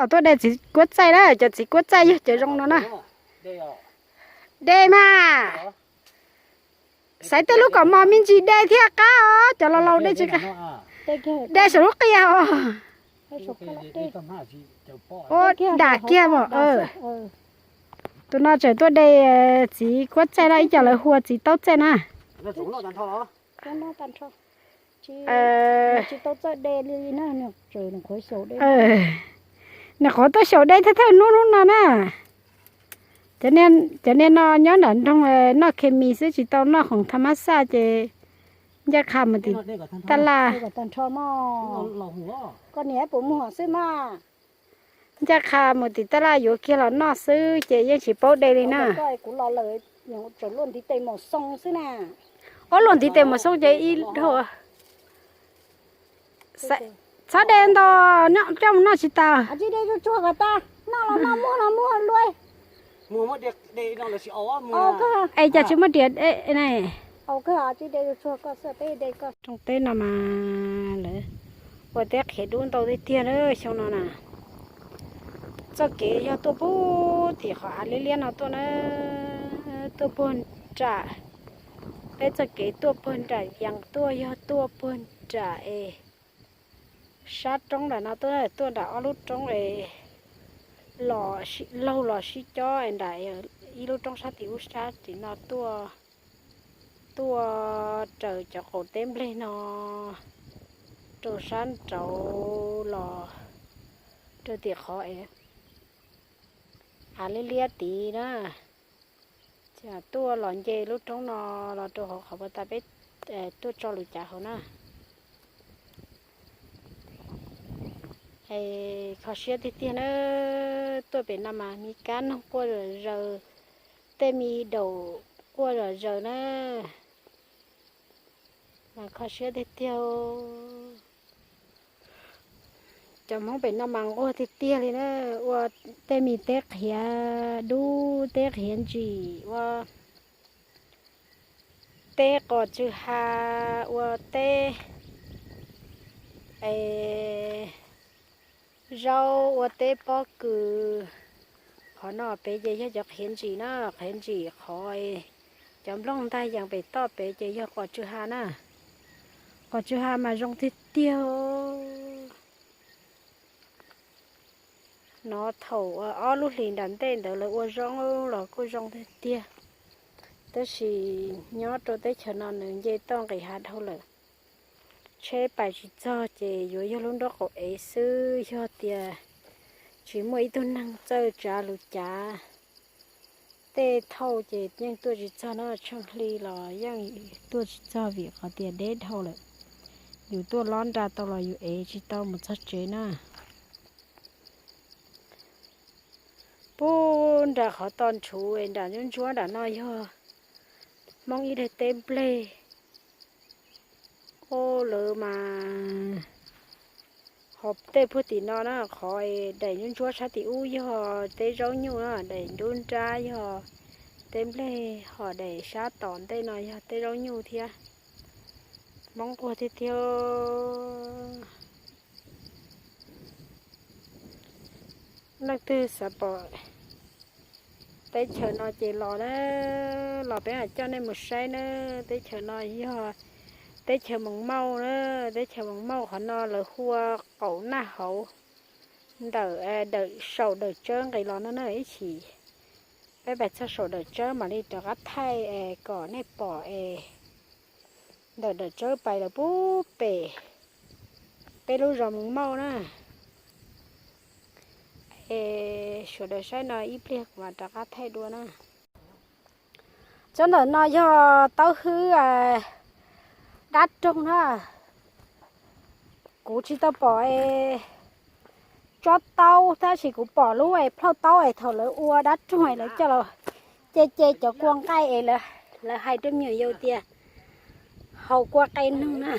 Os, tuaj de txiv kuab txaij na, cov txiv kuab txaij yog cov zoo no na. De mas, xaiv tej lub kom mos me ntsis de thiaj qab os, cov laus laus de tsis qab. De saum lub qia os. Ua dam kiag mas. Tus no tseem tuaj de txiv kuab txaij no, ib co lawv hu ua txiv taub txaij na. Nws qhuav tuaj xyaum de thawj thawj hnub hnub no na. Cov niag no nyob nram nroog noj khes mis xwb tsis tau noj khoom tha mab xaj ces ncaj qha mus tim taj laj. Ncaj qha mus tim taj laj yuav kiag los noj xwb ces yeej tsis paub de li na. Ob, luaj ntiv tes mus xoo ces ib dhau. Txhob de ntau, coj mus noj tsis tau. Es cas tsis muaj diav ne? Rooj teb no mas lawv ua teb qhiav dub ntau tiag tiag na xyoo no na. Txoj kev yog tuaj puag tim qhov av liab liab no tuaj na, tuaj puag nram, peb txoj kev tuaj puag nram yees tuaj yog tuaj puag nram es sab roob nram no tuaj, tuaj nram ob lub roob es los laug los sib cob es nram ib lub roob sab tim ub sab tim no tuaj, tuaj raws cov qaum teb nplej no rau sab nraud los rau tim qhov es av liab liab tid na. Tuaj los nce lub roob no los rau hauv qhov puag ta peb tuaj tso lus cav hauv na. Kho siab tiag tiag na, tuaj pem no mas me kab noog quaj zom zaws, tej me daum quaj zom zaws na. Mas kho siab tiag tiag. Cov Hmoob pem no mas nquag tiag tiag li na, ua tej me teb qhiav dub, teb qhiav ntsim, ua teb qos tsw ha, ua teb zaub, ua teb pob kws. Qhov no pem ces yog cov qhiav ntsim na, qhiav ntsim qhov cov nplooj ntag yees pem toj pem ces yog qos tsw ha na. Qos tsw ha mas zoo tiag tiag. Nov thaum ob lub hlis nram ntej ntawd lawv ua zaub los kuj zoo tiag tiag, tab sis nyob rau teb chaws no nws nce toj nqis hav dhau lawm, tsheb pais tsis txog ces yuav yog lub nraub qaum ev xwb. Yog tias tsis muaj ib tug neeg txawj tsav lus cav, tej thauj ces yeej tuaj tsis txog na, tsheej hli los yeej tuaj tsis txog vim qhov tias deb dhau lawm. Yus tuaj lob nra tau los yus ev tsis tau mus txog tsev na. Puag nram qhov to nrhuv nram ntsuab ntsuab nram no yog Hmoob ib daim teb nplej. Ua lawv mas ho tej puag tim no na, qhov daim ntsuab ntsuab sab tim ub yog teb zaub nyuj na, daim nruab nrab yog teb nplej, ho daim sab tom ntej no yog teb zaub nyuj thiab. Hmoob nquag tiag tiag. Leej twg xav pom teb chaws no ces los na, los peb mam coj nej mus saib na. Teb chaws no yog teb chaws Moos Mauj na, teb chaws Moos Mauj qhov no lawv hu ua qaum naj hauv, ntawm, ntawm saum dawm tsawb nqis los no na ib chim. Peb pais txog saum dawm tsawb mam li rov qab thaij es kom nej pom es ntawm dawm tsawb pais lawm puag pem peb lub zos Moos Mauj na. Es sawv daws saib no ib pliag kuv mam rov qab thaij dua na. Tsob ntawm no yog taub hwb dab roog na. Kuv tsis tau pom es tsob taub tab sis kuv pom lub es plhaub taub es thaum lawv ua dab roog es lawv coj los ce ce cov kua nqaij es lawv hais rau me nyuam yaus tias haus kua qe noog na.